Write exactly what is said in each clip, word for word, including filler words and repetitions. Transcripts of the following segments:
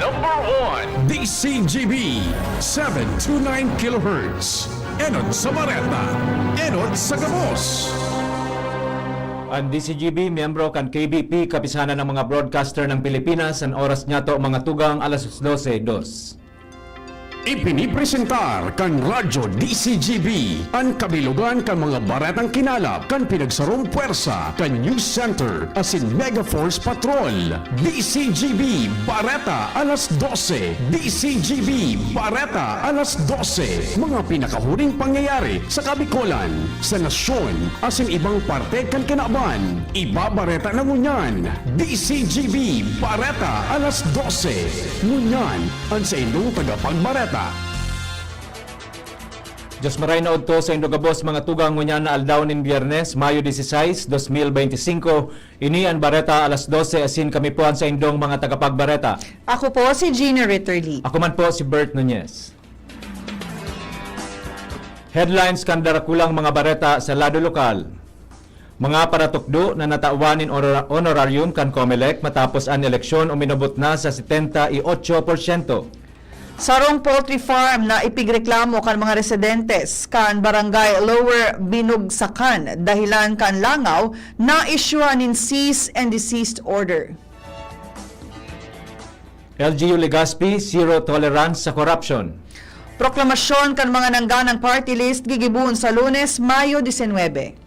Number one, D C G B, seven two nine kilohertz. Enot sa bareta, enot sa gabos. Ang D C G B, miyembro kan K B P, Kapisanan ng mga Broadcaster ng Pilipinas, an oras niyato, mga tugang, alas dose dos. Ipinipresentar kan Radyo D C G B an kabilogan kan mga baretang kinalap kan pinagsarong pwersa kan News Center asin Mega Force Patrol. D C G B Bareta alas dose. D C G B Bareta alas dose. Mga pinakahuring pangyayari sa Kabikolan, sa nasyon, asin ibang parte kan kinaban. Ibabareta na ngunyan. D C G B Bareta alas dose. Ngunyan, an saindong tagapagbareta. Diyos maray na udto saindo gabos, mga tugang, ngunyan na aldaw nin Biyernes, Mayo dieciséis, dos mil beintisinko. Ini an Bareta alas dose, asin kami po an saindong mga tagapagbareta. Ako po si Gina Ritterly. Ako man po si Bert Nunez. Headlines kan darakulang mga bareta sa lado lokal. Mga paratukdo na natawan nin honora-, honorarium kan Comelec matapos an eleksyon uminabot na sa setenta y ocho porsyento. Sarong poultry farm na ipigreklamo kan mga residentes kan Barangay Lower Binugsakan dahilan kan langaw na isyuhan nin cease and desist order. L G U Legazpi, zero tolerance sa korapsyon. Proklamasyon kan mga nangganang party list gigibohon sa Lunes, Mayo disinwebe.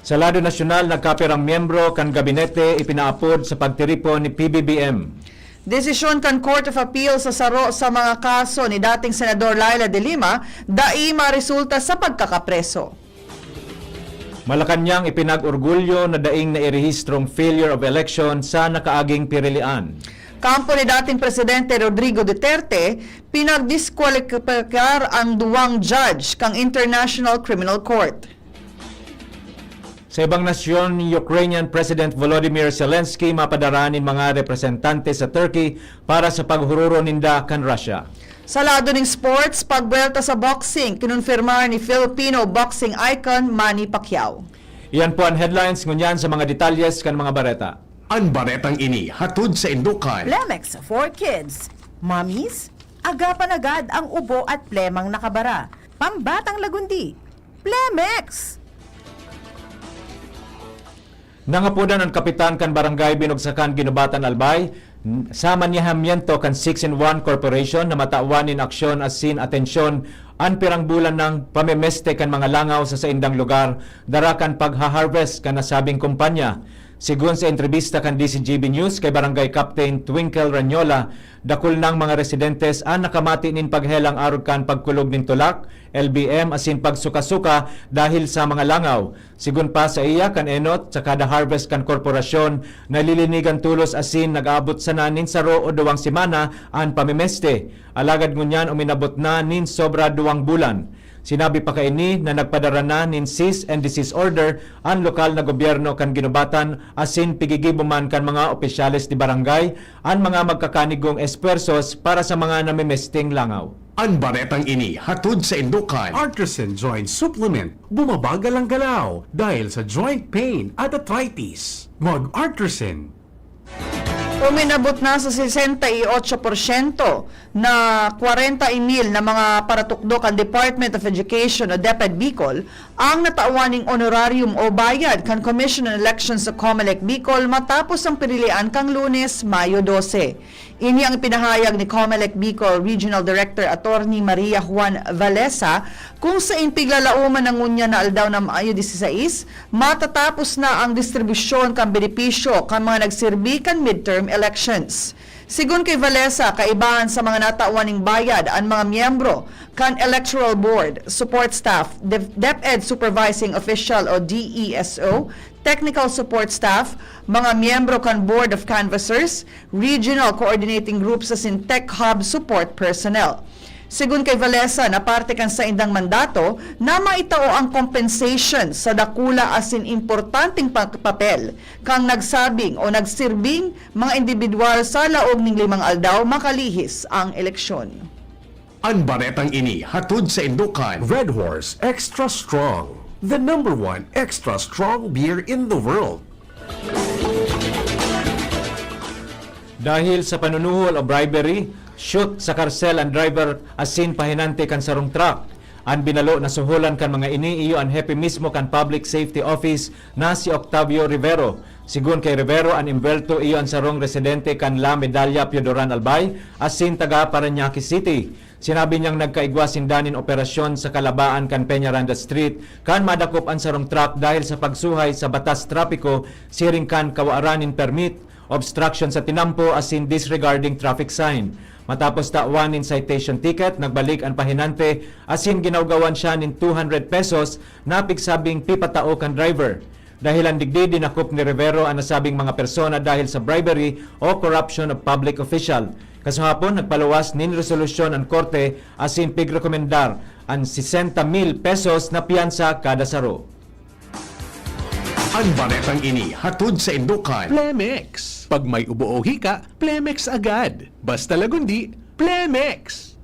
Sa lado nasyonal, nagkapirang miyembro kan gabinete ipinaapod sa pagtiripon ni P B B M. Desisyon kan Court of Appeal sa saro sa mga kaso ni dating Senador Leila de Lima, dai maresulta sa pagkakapreso. Malacañang, ipinag-orgulyo na daing nairehistrong failure of election sa nakaaging pirilian. Kampo ni dating Presidente Rodrigo Duterte, pinagdiskwalipikar ang duwang judge kan International Criminal Court. Sa ibang nasyon, Ukrainian President Volodymyr Zelensky mapadara nin mga representante sa Turkey para sa paghururon ninda kan Russia. Sa lado ning sports, pagbuwelta sa boxing, kinonfirmar ni Filipino boxing icon Manny Pacquiao. Iyan po an headlines, ngunyan sa mga detalyes kan mga bareta. An baretang ini hatod saindo kan Plemex for Kids. Mommies, agapan agad ang ubo at plemang nakabara. Pambatang lagundi. Plemex! Nangapodan an kapitan kan Barangay Binugsakan, Guinobatan, Albay, sa manyahamyento kan Six-in-One Corporation na matawan nin aksyon asin atensyon an pirang bulan nang pamemeste kan mga langaw sa saindang lugar, dara kan pagha-harvest kan nasabing kumpanya. Segun sa entrebista kan D C G B News kay Barangay Captain Twinkle Ranyola, dakul nang mga residentes an nakamati nin paghelang arog kan pagkulog nin tulak, L B M, asin pagsuka-suka dahil sa mga langaw. Segun pa saiya, kan enot sa kada harvest kan korporasyon, nalilinigan tolos asin nag-aabot sana nin saro o duwang semana an pamemeste. Alagad ngunyan uminabot na nin sobra duwang bulan. Sinabi pa kaini na nagpadara na nin cease and desist order an lokal na gobyerno kan Guinobatan asin pigigibo man kan mga opisyales de barangay an mga magkakanigong espuwersos para sa mga namemesteng langaw. An baretang ini hatod saindo kan Artresin Joint Supplement. Bumabagal ang galaw dahil sa joint pain at arthritis. Mag-Artresin. Uminabot na sa sesenta y ocho porsyento na kwarenta y mil na mga paratukdo kan Department of Education o DepEd Bicol ang natawan ning honorarium o bayad kan Commission on Elections sa Comelec Bicol matapos ang pirilian kan Lunes, Mayo dose. Ini ang ipinahayag ni Comelec Bicol Regional Director Attorney Maria Juan Valesa, kung saing piglalaoman na ngunyan na aldaw na Mayo disisais, matatapos na ang distribusyon kan benepisyo kan mga nagserbi kan midterm elections. Segun kay Valesa, kaibahan sa mga natawan ning bayad an mga miyembro kan Electoral Board, support staff, Dep-, DepEd Supervising Official o D E S O, technical support staff, mga miyembro kan Board of Canvassers, regional coordinating groups asin tech hub support personnel. Segun kay Valesa na parte kan saindang mandato na maitao ang compensation sa dakula asin importanteng pa-, papel kan nagsabing o nagsirbing mga indibidwal sa laog ning limang aldaw makalihis ang eleksyon. An baretang ini hatod saindo kan Red Horse Extra Strong, the number one extra strong beer in the world. Dahil sa panunuhol o bribery, shoot sa karsel an driver asin pahinante kan sarong truck. An binalo na suholan kan mga ini iyo an hepe mismo kan Public Safety Office na si Octavio Rivero. Sigon kay Rivero, an embwelto iyo an sarong residente kan La Medalla, Piodoran, Albay, asin taga Parañaque City. Sinabi niyang nagkaigwa sinda nin operasyon sa kalabaan kan Peñaranda Street kan madakop an sarong truck dahil sa pagsuhay sa batas trapiko siring kan kawaran nin permit, obstruction sa tinampo asin disregarding traffic sign. Matapos tawan nin citation ticket, nagbalik an pahinante asin ginawgawan siya nin two hundred pesos na pigsabing pipatao kan driver. Dahilan digdi, dinakop ni Rivero an nasabing mga persona dahil sa bribery o corruption of public official. Kasuhapon, nagpaluwas nin resolusyon an korte asin pigrekomendar an sesenta mil pesos na piyansa kada saro. An baretang ini hatod sa Indokan. Plemex. Pag may ubo o hika, Plemex agad. Basta lagundi, Plemex!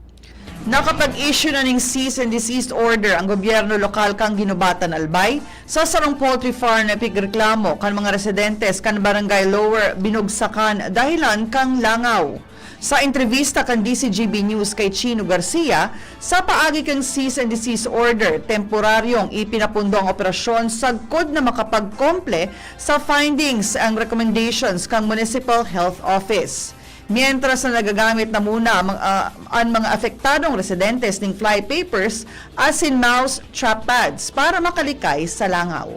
Nakapag-issue na ning cease and desist order ang gobyerno lokal kan Guinobatan, Albay, sa sarong poultry farm na pigreklamo kan mga residentes kan Barangay Lower Binugsakan dahilan kan langaw. Sa entrebista kan D Z G B News kay Chino Garcia, sa paagi kan cease and desist order, temporaryong ipinapundo ang operasyon sagkod na makapagkomple sa findings ang recommendations kan Municipal Health Office. Mientras na nagagamit na muna ang mga, ah, an mga apektadong residentes nin fly papers asin mouse trap pads para makalikay sa langaw.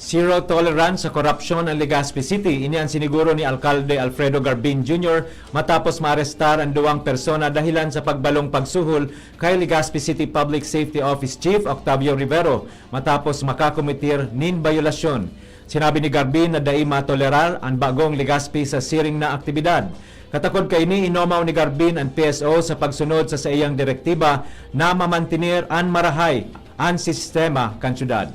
Zero tolerance sa korupsyon ang Legazpi City. Ini an siniguro ni Alkalde Alfredo Garbin Junior matapos maarestar an duwang persona dahilan sa pagbalong pagsuhol kay Legazpi City Public Safety Office Chief Octavio Rivero matapos makakometer nin bayolasyon. Sinabi ni Garbin na dai matolerar an bagong Legazpi sa siring na aktibidad. Katakod kaini, inomaw ni Garbin an P S O sa pagsunod sa saiyang direktiba na mamantener an marahay an sistema kan syudad.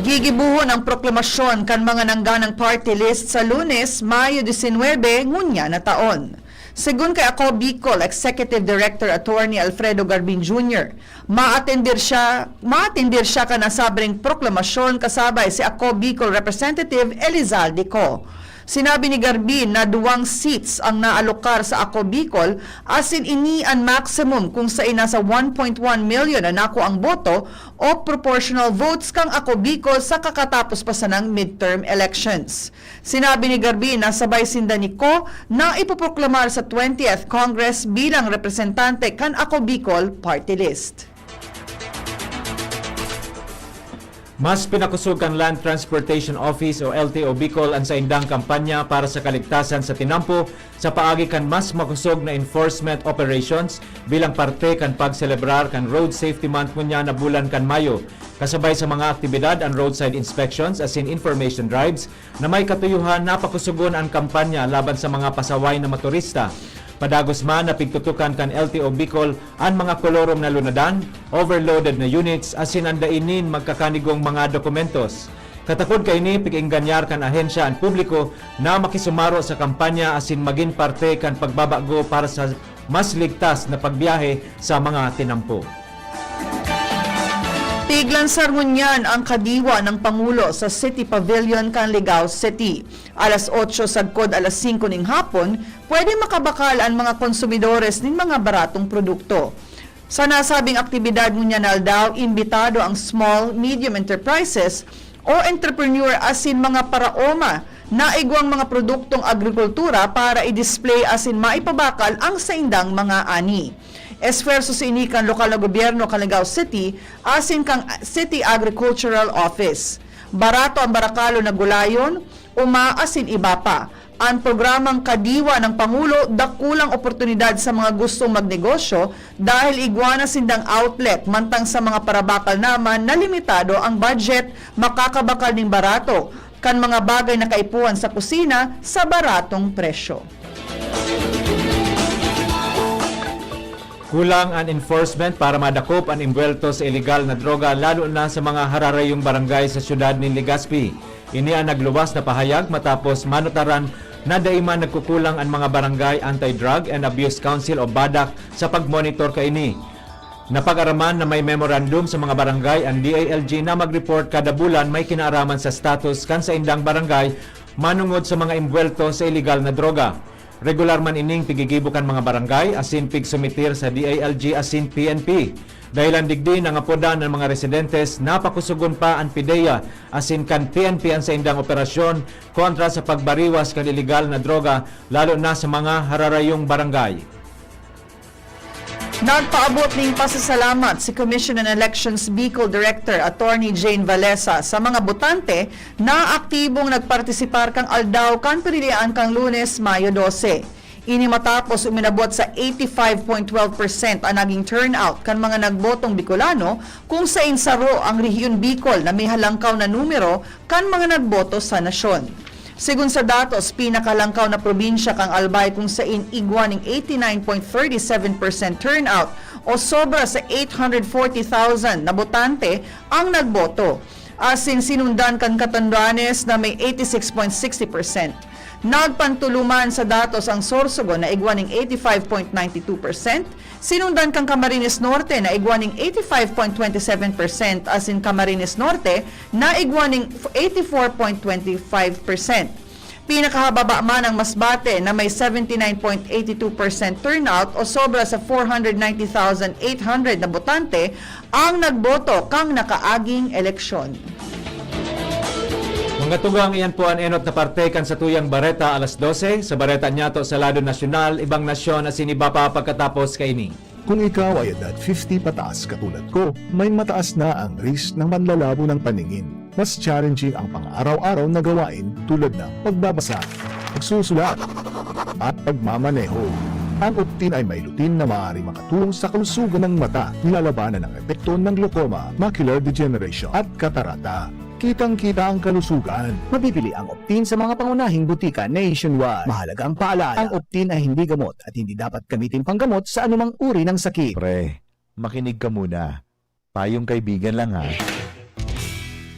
Gigibohon ang proklamasyon kan mga nangganang party list sa Lunes, Mayo disinwebe, ngunyan na taon. Segun kay Ako Bicol Executive Director Attorney Alfredo Garbin Junior, maatender siya, maatender siya kan nasabing proklamasyon kasabay si Ako Bicol Representative Elizalde Co. Sinabi ni Garbin na duwang seats ang naalokar sa Ako Bicol, asin ini an maximum kung sain nasa one point one million an nakuang boto o proportional votes kan Ako Bicol sa kakatapos pa sanang midterm elections. Sinabi ni Garbin na sabay sinda ni Co na ipoproklamar sa twentieth Congress bilang representante kan Ako Bicol Party List. Mas pinakosog kan Land Transportation Office o L T O Bicol an saindang kampanya para sa kaligtasan sa tinampo sa paagi kan mas makosog na enforcement operations bilang parte kan pagselebrar kan Road Safety Month ngunyan na bulan kan Mayo. Kasabay sa mga aktibidad an roadside inspections asin information drives na may katuyohan na pakosogon an kampanya laban sa mga pasaway na motorista. Padagos man na pigtutukan kan L T O Bicol an mga kolorom na lunadan, overloaded na units, asin an dai nin magkakanigong mga dokumentos. Katakod kaini, pig-engganyar kan ahensya an publiko na makisumaro sa kampanya asin magin parte kan pagbabago para sa mas ligtas na pagbiyahe sa mga tinampo. Piglansar ngunyan ang kadiwa ng Pangulo sa City Pavilion kan Ligao City. Alas otso sagkod alas singko ning hapon, pwede makabakal an mga konsumidores nin mga baratong produkto. Sa nasabing aktibidad ngunyan na aldaw, imbitado ang small, medium enterprises o entrepreneur asin mga paraoma na igwang mga produktong agrikultura para i-display asin maipabakal ang saindang mga ani. Esfuerso sa ini kan lokal na gobyerno kan Ligao City asin kan City Agricultural Office. Barato ang barakalo na gulayon, uma asin iba pa. An programang Kadiwa ng Pangulo dakulang oportunidad sa mga gustong magnegosyo dahil igwa na sindang outlet, mantang sa mga parabakal naman na limitado ang budget, makakabakal nin barato kan mga bagay na kaipuhan sa kusina sa baratong presyo. Kulang an enforcement para madakop an embwelto sa ilegal na droga, lalo na sa mga hararayong barangay sa siyudad nin Legazpi. Ini an nagluwas na pahayag matapos manutaran na dai man nagkukulang an mga Barangay Anti-Drug and Abuse Council o BADAC sa pagmonitor kaini. Napag-araman na may memorandum sa mga barangay an D I L G na mag-report kada bulan may kinaaraman sa status kan saindang barangay manongod sa mga embuwelto sa iligal na droga. Regular man ining pigigibo kan mga barangay asin pigsumitir sa D I L G asin P N P. Dahilan digdi, nangapodan an mga residentes na pakusogon pa an PDEA asin kan P N P an saindang operasyon kontra sa pagbariwas kan iligal na droga, lalo na sa mga hararayong barangay. Nagpaabot ning pasasalamat si Commission on Elections Bicol Director Attorney Jane Valesa sa mga botante na aktibong nagpartisipar kan aldaw kan pinilian kan Lunes, Mayo dose. Ini matapos uminabot sa eighty-five point twelve percent ang naging turnout kan mga nagbotong Bicolano, kung sain saro ang Rehiyon Bicol na may halangkaw na numero kan mga nagboto sa nasyon. Segun sa datos, pinakalangkaw na probinsya kan Albay, kung sain igwa nin eighty-nine point thirty seven percent turnout o sobra sa eight hundred forty thousand na botante ang nagboto. Asin sinundan kan Catanduanes na may eighty-six point sixty percent. Nagpantuloman sa datos ang Sorsogon na igwa nin eighty-five point ninety two percent, sinundan kan Camarines Norte na igwa nin eighty-five point twenty seven percent asin Camarines Norte na igwa nin eighty-four point twenty five percent. Pinakahababa man ang Masbate na may seventy-nine point eighty-two percent turnout o sobra sa four hundred ninety thousand eight hundred na botante ang nagboto kan nakaaging eleksyon. Mga tugang, iyan po an enot na parte kan satuyang bareta alas dose. Sa bareta niyato sa lado nasyonal, ibang nasyon asin iba pa pagkatapos kaini. Kung ikaw ay edad fifty pataas katulad ko, may mataas na ang risk ng manlalabo ng paningin. Mas challenging ang pang-araw-araw na gawain tulad ng pagbabasa, pagsusulat, at pagmamaneho. Ang Optin ay may lutein na maaaring makatulong sa kalusugan ng mata, nilalabanan ang epekto ng glaucoma, macular degeneration, at katarata. Kitang-kita ang kalusugan. Mabibili ang Optin sa mga pangunahing butika nationwide. Mahalaga ang paalala, ang Optin ay hindi gamot at hindi dapat gamitin panggamot sa anumang uri ng sakit. Pre, makinig ka muna. Payong kaibigan lang, ha.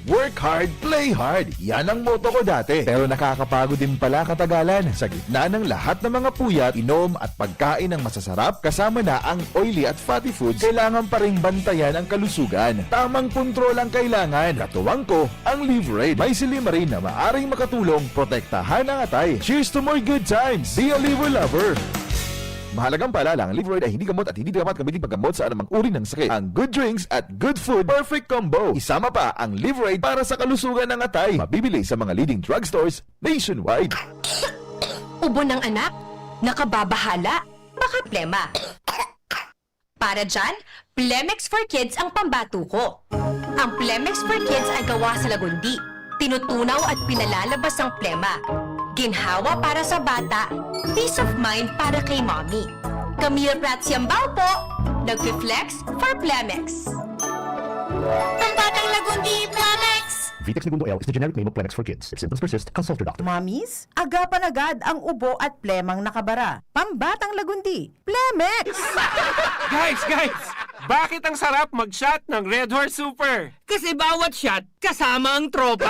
Work hard, play hard. Yan ang motto ko dati. Pero nakakapagod din pala katagalan. Sa gitna ng lahat ng mga puyat, inom at pagkain ng masasarap, kasama na ang oily at fatty foods, kailangan pa ring bantayan ang kalusugan. Tamang kontrol ang kailangan. Katuwang ko, ang Livraid. May silymarin na maaring makatulong protektahan ang atay. Cheers to more good times! Be a Livra lover! Mahalagang paalala, ang Livraid ay hindi gamot at hindi dapat gamitin paggamot sa anumang uri ng sakit. Ang good drinks at good food, perfect combo. Isama pa ang Livraid para sa kalusugan ng atay. Mabibili sa mga leading drugstores nationwide. Ubo ng anak? Nakababahala? Baka plema. Para dyan, Plemex for Kids ang pambato ko. Ang Plemex for Kids ay gawa sa lagundi. Tinutunaw at pinalalabas ang plema. Ginhawa para sa bata, peace of mind para kay mommy. Camille Prats Yambao po, nagfi-flex for Plemex. Pambatang Lagundi, Plemex! Vitex Negundo L is the generic name of Plemex for Kids. If symptoms persist, consult your doctor. Mommies, agapan agad ang ubo at plemang nakabara. Pambatang Lagundi, Plemex! Guys, guys! Bakit ang sarap mag-shot ng Red Horse Super? Kasi bawat shot, kasama ang tropa!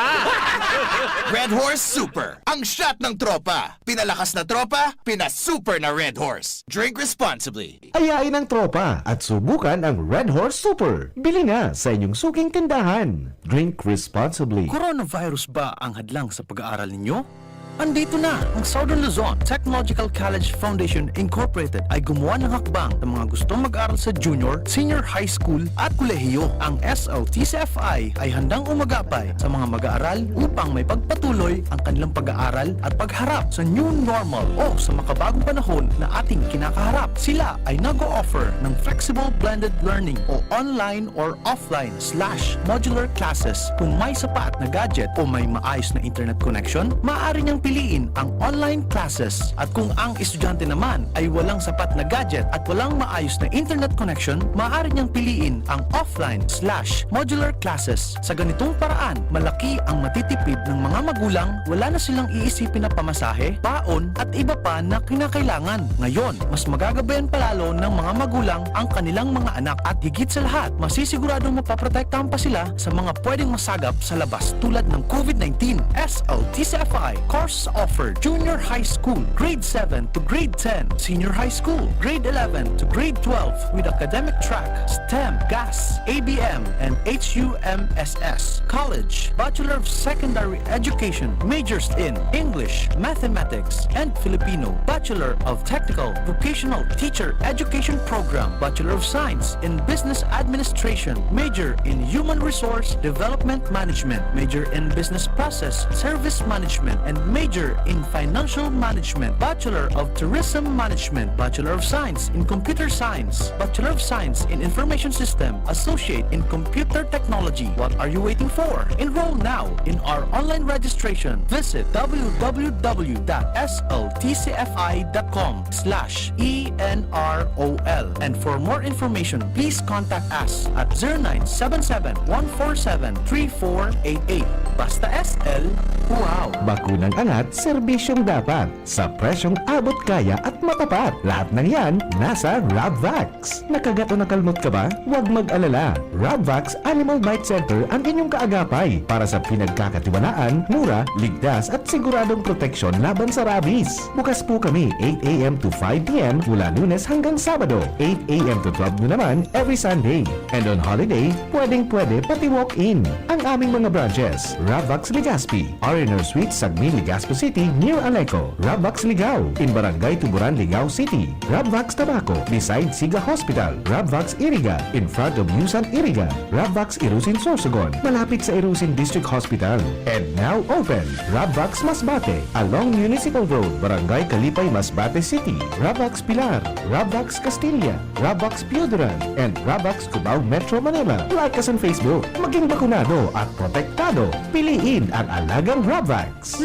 Red Horse Super, ang shot ng tropa. Pinalakas na tropa, pinasuper na Red Horse. Drink responsibly. Ayain ang tropa at subukan ang Red Horse Super. Bili na sa inyong suking tindahan. Drink responsibly. Coronavirus ba ang hadlang sa pag-aaral ninyo? Andito na! Ang Southern Luzon Technological College Foundation Incorporated ay gumawa ng hakbang sa mga gustong mag-aral sa junior, senior high school at kolehiyo. Ang S L T C F I ay handang umagapay sa mga mag-aaral upang maipagpatuloy ang kanilang pag-aaral at pagharap sa new normal o sa makabagong panahon na ating kinakaharap. Sila ay nag-o-offer ng flexible blended learning o online or offline slash modular classes. Kung may sapat na gadget o may maayos na internet connection, maaari niyang piliin ang online classes. At kung ang estudyante naman ay walang sapat na gadget at walang maayos na internet connection, maaari niyang piliin ang offline slash modular classes. Sa ganitong paraan, malaki ang matitipid ng mga magulang, wala na silang iisipin na pamasahe, baon, at iba pa na kinakailangan. Ngayon, mas magagabayan pa lalo ng mga magulang ang kanilang mga anak at higit sa lahat, masisiguradong mapoprotektahan pa sila sa mga pwedeng masagap sa labas tulad ng COVID nineteen. S L T C F I Core Offered: junior high school, grade seven to grade ten, senior high school, grade eleven to grade twelve, with academic track, STEM, GAS, A B M, and H U M S S. College: Bachelor of Secondary Education, majors in English, Mathematics, and Filipino, Bachelor of Technical Vocational Teacher Education Program, Bachelor of Science in Business Administration, major in Human Resource Development Management, major in Business Process Service Management, and major in Financial Management, Bachelor of Tourism Management, Bachelor of Science in Computer Science, Bachelor of Science in Information System, Associate in Computer Technology. What are you waiting for? Enroll now in our online registration. Visit w w w dot s l t c f i dot com slash e n r o l. And for more information, please contact us at zero nine seven seven, one four seven, three four eight eight. Basta S L, wow! Bakunang angat, serbisyong dapat. Sa presyong abot kaya at matapat. Lahat ng yan, nasa Rabvax. Nakagat o nakalmot ka ba? Huwag mag-alala. Rabvax Animal Bite Center ang inyong kaagapay para sa pinagkakatiwalaan, mura, ligtas at siguradong proteksyon laban sa rabies. Bukas po kami eight a m to five p m mula Lunes hanggang Sabado, eight a m to twelve noon naman every Sunday. And on holiday, pwedeng-pwede pati walk-in. Ang aming mga branches: Rabvax Legazpi, R and R Suite, Sagmin, Legazpi City, near Aleco; Rabvax Ligao, in Barangay Tuburan, Ligao City; Rabvax Tabaco, beside Siga Hospital; Rabvax Iriga, in front of Yusan Iriga; Rabvax Irusin, Sorsogon, malapit sa Irusin District Hospital. And now open, Rabvax Masbate, along Municipal Road, Barangay Kalipay, Masbate City; Rabvax Pilar, Rabvax Castilla, Rabvax Pioduran, and Rabvax Cubao, Metro Manila. Like us on Facebook. Maging bakunado at protektado. Piliin ang alagang Rabvax.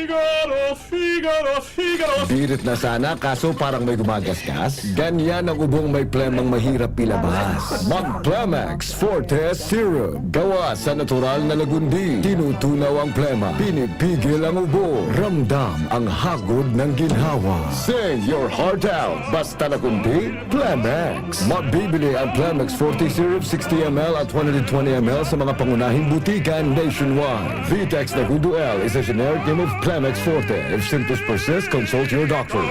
Figaro, Figaro, Figaro. Birit na sana, kaso parang may gumagasgas. Ganyan ang ubong may plemang mahirap ilabas. Mag Plemex Forte Syrup. Gawa sa natural na lagundi. Tinutunaw ang plema. Pinipigil ang ubo. Ramdam ang hagod ng ginhawa. Sing your heart out. Basta nakunti, Plemex. Mabibili ang Plemex Forte Syrup sixty M L at one hundred twenty M L sa mga pangunahing butika nationwide. Vitex Nagudo L is a generic name of Plemex Forte. If symptoms persist, consult your doctor.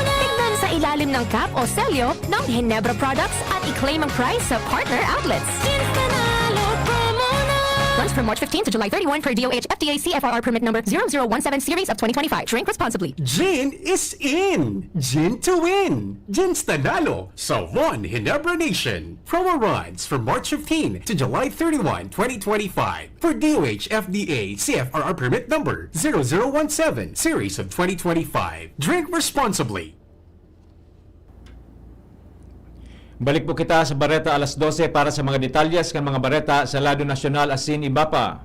Tignan sa ilalim ng cap o selyo ng Ginebra products at i-claim ang prize sa partner outlets. Runs from March fifteen to July thirty-one per D O H F D A C F R R permit number zero zero one seven series of twenty twenty-five. Drink responsibly. Gin is in! Gin to win! Ginstanalo sa One Ginebra Nation. Promo runs from March fifteen to July thirty-one, twenty twenty-five. For D O H F D A C F R R permit number zero zero one seven series of twenty twenty-five. Drink responsibly. Balik po kita sa bareta alas dose para sa mga detalyes kan mga bareta sa lado nasyonal asin iba pa.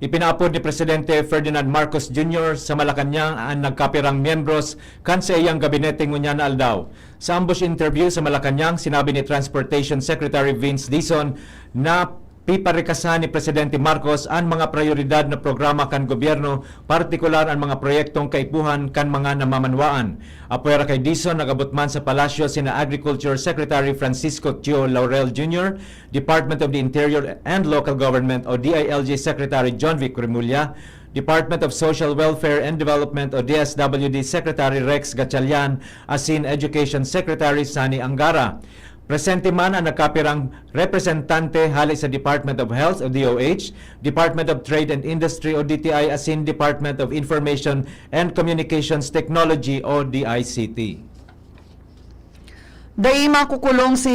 Ipinaapod ni Presidente Ferdinand Marcos Junior sa Malacañang an nagkapirang miyembros kan saiyang gabinete ngunyan na aldaw. Sa ambush interview sa Malacañang, sinabi ni Transportation Secretary Vince Dizon na piparikasan ni Presidente Marcos an mga prayoridad na programa kan gobyerno, partikular an mga proyektong kaipuhan kan mga namamanwaan. Apwera kay Dizon, nag-abot man sa palasyo sina Agriculture Secretary Francisco Tio Laurel Junior, Department of the Interior and Local Government o D I L G Secretary John Vic Remulla, Department of Social Welfare and Development o D S W D Secretary Rex Gatchalian, asin Education Secretary Sonny Angara. Presente man an nagkapirang representante hale sa Department of Health o D O H, Department of Trade and Industry o D T I, asin Department of Information and Communications Technology o D I C T. Dai makukulong si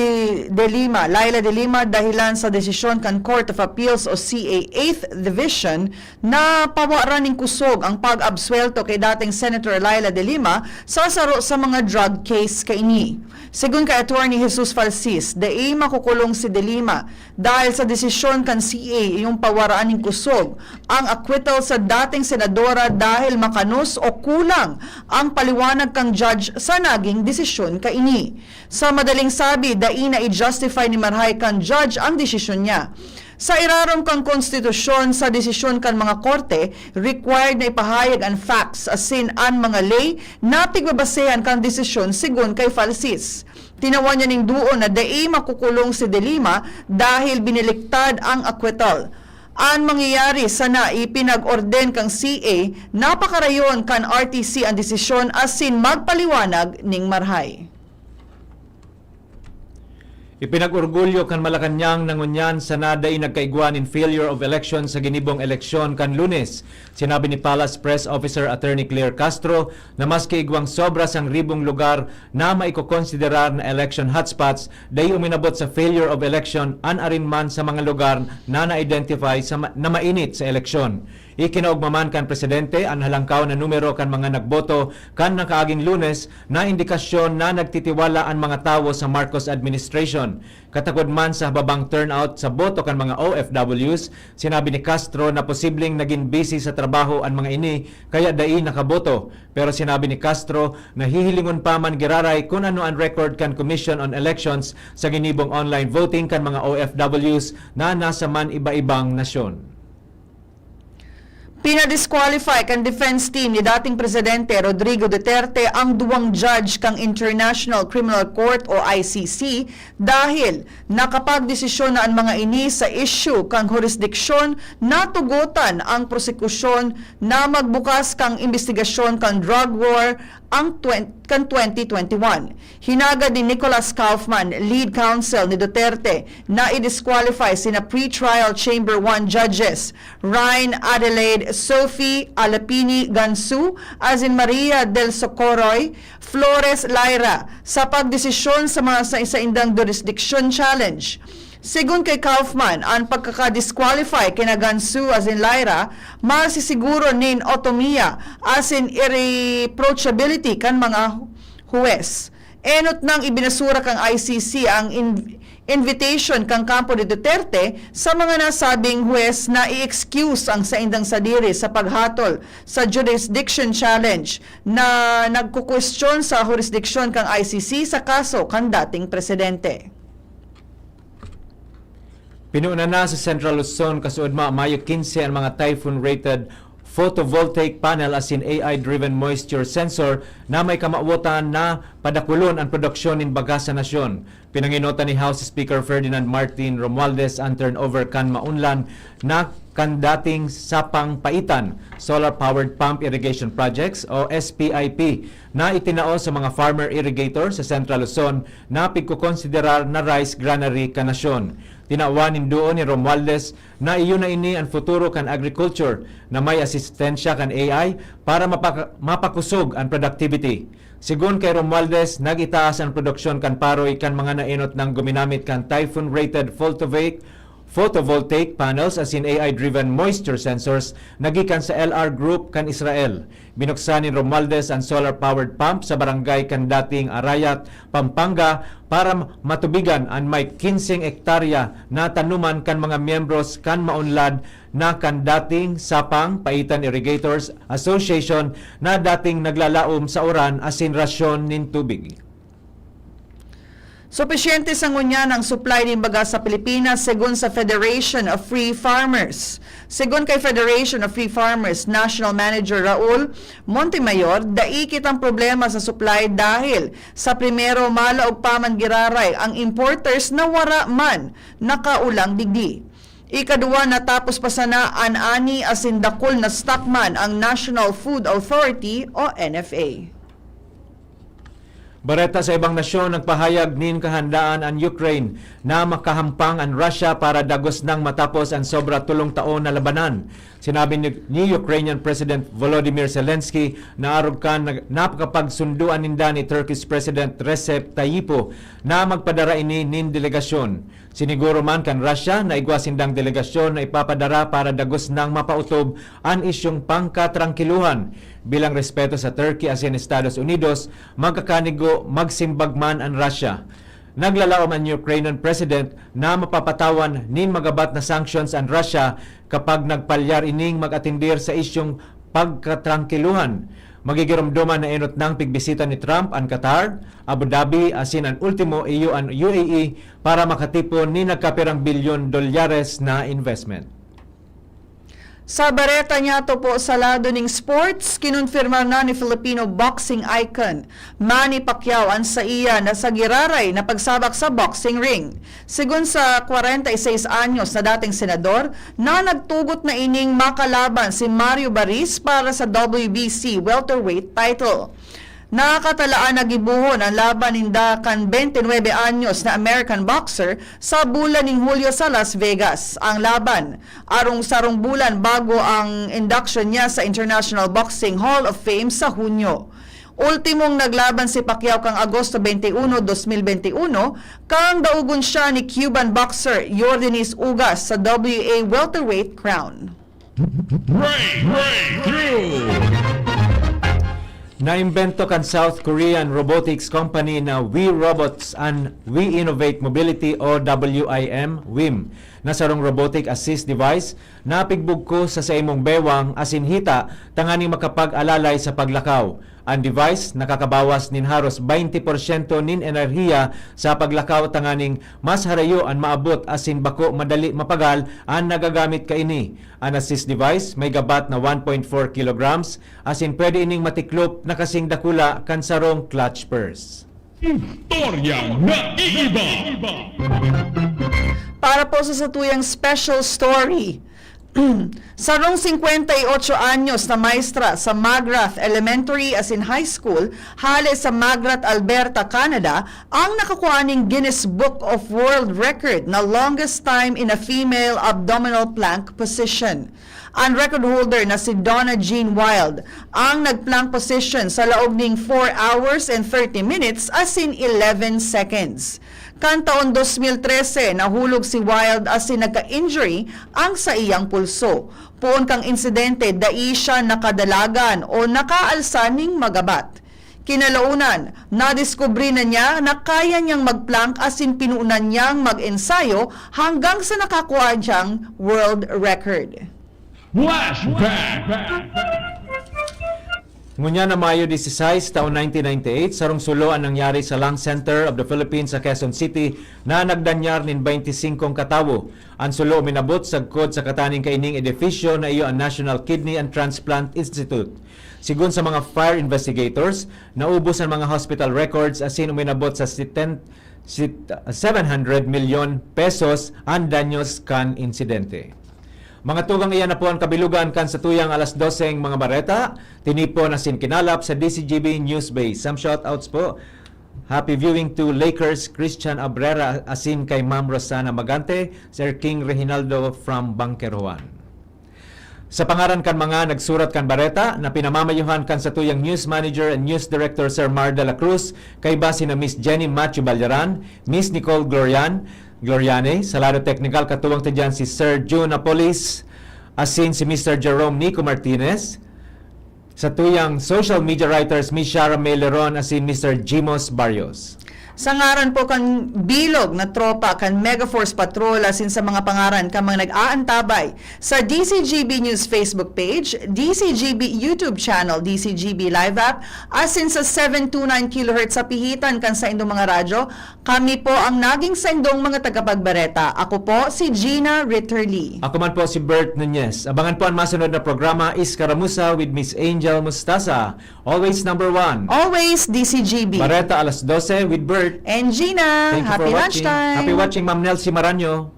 De Lima, Leila De Lima, dahilan sa desisyon kan Court of Appeals o C A Eighth Division na pawaran nin kusog ang pag-absuwelto kay dating Senator Leila De Lima sa saro sa mga drug case kaini. Segun kay Attorney Jesus Falsis, dai makukulong si De Lima dahil sa desisyon kan C A yung pawaraan nin kusog ang acquittal sa dating senadora dahil makanos o kulang ang paliwanag kan judge sa naging desisyon kaini. Sa madaling sabi, dai na i-justify ni marahay kan judge ang desisyon niya. Sa irarom kan konstitusyon, sa desisyon kan mga korte, required na ipahayag an facts asin an mga ley na pigbabasehan kan desisyon, segun kay Falsis. Tinawan niya ning duon na dai makukulong si De Lima dahil binaliktad ang acquittal. An mangyayari sana ipinag-orden kan C A, napakarayon kan R T C an desisyon asin magpaliwanag ning marahay. Ipinag-orgulyo kan Malacañang na ngunyan sana dai nagkaigwa nin failure of election sa ginibong eleksyon kan Lunes. Sinabi ni Palace Press Officer Attorney Claire Castro na maski igwang sobra sang ribong lugar na maikokonsiderar na election hotspots, dai uminabot sa failure of election an arin man sa mga lugar na na-identify sa ma-, na mainit sa eleksyon. Ikinaogma man kan presidente an halangkaw na numero kan mga nagboto kan nakaaging Lunes na indikasyon na nagtitiwala an mga tawo sa Marcos administration. Katakod man sa hababang turnout sa boto kan mga O F Ws, sinabi ni Castro na posibleng nagin busy sa trabaho an mga ini kaya dai nakaboto. Pero sinabi ni Castro na hihilingon pa man giraray kun ano an record kan Commission on Elections sa ginibong online voting kan mga O F Ws na nasa man iba-ibang nasyon. Pinadisqualify kan defense team ni dating Presidente Rodrigo Duterte ang duwang judge kan International Criminal Court o I C C dahil nakapagdesisyon na an mga ini sa isyu kan hurisdiksyon na tugotan ang prosekusyon na magbukas kan imbestigasyon kan drug war ang twen-, kan twenty twenty-one. Hinagad ni Nicholas Kaufman, lead counsel ni Duterte, na i-disqualify sina pretrial chamber one judges Ryan Adelaide Sophie Alapini Gansu asin Maria del Socorro Flores Lyra sa pagdesisyon sa mga sa-, saindang jurisdiction challenge. Segun kay Kaufman, an pagkaka-disqualify kina Gansu asin Lyra masisiguro nin otomiya asin irreproachability kan mga huwes. Enot nang ibinasura kan I C C ang in-, invitation kan kampo ni Duterte sa mga nasabing huwes na i-excuse ang saindang sadiri sa paghatol sa jurisdiction challenge na nagkukwestiyon sa hurisdiksyon kan I C C sa kaso kan dating presidente. Pinunan na sa Central Luzon, kasuodma, Mayo quince, ang mga typhoon-rated photovoltaic panel asin A I-driven moisture sensor na may kamawotan na padakulon an produksyon nin baga sa nasyon. Pinangenotan ni House Speaker Ferdinand Martin Romualdez an turnover kan maunlad na kan dating Sapang Paitan Solar Powered Pump Irrigation Projects o S P I P na itinao sa mga farmer irrigator sa Central Luzon na pigkokonsiderar na rice granary kan nasyon. Tinawan nin duon ni Romualdez na iyo na ini an futuro kan agriculture na may asistensya kan A I para mapaka-, mapakosog an productivity. Segun kay Romualdez, nag-itaas an produksyon kan paroy kan mga naenot nang guminamit kan typhoon-rated photovoltaic, photovoltaic panels asin A I-driven moisture sensors na gikan sa L R Group kan Israel. Binuksan ni Romualdez an solar-powered pump sa barangay kan dating Arayat, Pampanga, para matubigan an may kinseng ektarya na tanuman kan mga miyembros kan maunlad na kan dating Sapang Paitan Irrigators Association na dating naglalaom sa uran asin rasyon nin tubig. Supisyente sa ngunyan ang supply nin baga sa Pilipinas, segun sa Federation of Free Farmers. Segun kay Federation of Free Farmers National Manager Raul Montemayor, dai kitang problema sa supply dahil sa primero, malaog pa man giraray ang importers na wara man nakaulang digdi. Ikaduwa, natapos pa sana an ani asin dakul na stock man ang National Food Authority o N F A. Bareta sa ibang nasyon, nagpahayag nin kahandaan an Ukraine na makahampang an Russia para dagos nang matapos an sobra tolong taon na labanan. Sinabi ni, ni Ukrainian President Volodymyr Zelensky na arog kan nag-, nakapagsundoan ninda ni Turkish President Recep Tayyip na magpadara ini nin delegasyon. Siniguro man kan Russia na igwa sindang delegasyon na ipapadara para dagos nang mapautob an isyung pangkatrangkiluhan. Bilang respeto sa Turkey asin Estados Unidos, magkakanigo magsimbag man an Russia. Naglalaom an Ukrainian President na mapapatawan nin magabat na sanctions an Russia kapag nagpalyar ining mag-atendir sa isyung pagkatrangkiluhan. Magigiromdoman na enot nang pigbisita ni Trump an Qatar, Abu Dhabi, asin an ultimo iyo an U A E para makatipon nin nagkapirang bilyon dolyares na investment. Sa bareta niyato po sa lado ning sports, kinonfirmar na ni Filipino boxing icon Manny Pacquiao an saiya na sa giraray na pagsabak sa boxing ring. Segun sa kwarenta y seis anyos na dating senador, na nagtugot na ining makalaban si Mario Baris para sa W B C welterweight title. Nakatalaan na gibohon an laban ninda kan bente nuebe anyos na American boxer sa bulan ning Hulyo sa Las Vegas. Ang laban, arong sarong bulan bago ang induction niya sa International Boxing Hall of Fame sa Hunyo. Ultimong naglaban si Pacquiao kang Agosto bente uno, dos mil bente uno, kang daugon siya ni Cuban boxer Yordenis Ugas sa W A welterweight crown. Breakthrough! Naimbento kan South Korean robotics company na We Robots an We Innovate Mobility o W I M, WIM, na sarong robotic assist device na pigbugko sa saimong bewang asin hita tanganing makapag-alalay sa paglakaw. An device nakakabawas nin haros baynte porsyento nin enerhiya sa paglakaw tanganing mas harayo an maabot asin bako madali mapagal an nagagamit kaini. An assist device may gabat na one point four kilograms, asin pwede ining matiklop na kasing dakula kan sarong clutch purse. Istoryang naiiba. Para po sa satuyang special story, sarong singkwenta y otso anyos na maestra sa Magrath Elementary asin High School, hale sa Magrath, Alberta, Canada, ang nakakuha ning Guinness Book of World Record na longest time in a female abdominal plank position. An record holder na si Donna Jean Wild ang nag-plank position sa laog ning four hours and thirty minutes asin eleven seconds. Kan taon dos mil trese, nahulog si Wild asin nagka-injury ang saiyang pulso. Poon kang insidente, dai siya nakadalagan o nakaalsa ning magabat. Kinalaunan, nadiskubre na niya na kaya niyang mag-plank asin pinunan niyang mag-ensayo hanggang sa nakakuha siyang world record. Flashback! Ngunyan na Mayo dieciséis, taon nineteen ninety-eight, sarong sulo an nangyari sa Lung Center of the Philippines sa Quezon City na nagdanyar nin baynte singkong katawo. An sulo uminabot sagkod sa kataning kaining edifisyo na iyo an National Kidney and Transplant Institute. Sigon sa mga fire investigators, naubos an mga hospital records asin uminabot sa seten-, sit-, seven hundred milyon pesos an danyos kan insidente. Mga tugang, iyan na po an kabilugan kan satuyang alas doseng mga bareta, tinipon asin kinalap sa D C G B News Base. Some shoutouts po. Happy viewing to Lakers Christian Abrera asin kay Ma'am Rosana Magante, Sir King Reginaldo from Bunker Juan. Sa pangaran kan mga nagsurat kan bareta na pinamamayohan kan satuyang news manager and news director, Sir Mar de la Cruz, kaiba sina Miss Jenny Matthew Balderan, Miss Nicole Glorian, Gloriane, sa lado teknikal katuwang ta diyan si Sir Joe Napolis, asin si Mister Jerome Nico Martinez, satuyang social media writers, Miss Shara May Leron asin Mister Jimos Barrios. Sa ngaran po kan bilog na tropa kan Mega Force Patrol asin sa mga pangaran kan mga nag-aantabay sa D C G B News Facebook page, D C G B YouTube channel, D C G B Live app, asin sa seven two nine kilohertz sa pihitan kan saindong mga radyo, kami po ang naging saindong mga tagapagbareta. Ako po si Gina Ritterly. Ako man po si Bert Nunez. Abangan po an masunod na programa, Iskaramuza with Miss Angel Mustasa. Always number one. Always D C G B. Bareta alas dose with Bert. And Gina. Thank you for Happy watching. Lunchtime. Happy watching, Ma'am Nelsie Maranyo.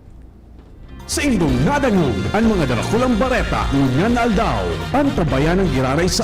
Saindong nadangog an mga darakulang bareta ngunyan na aldaw. Antabayan an giraray sa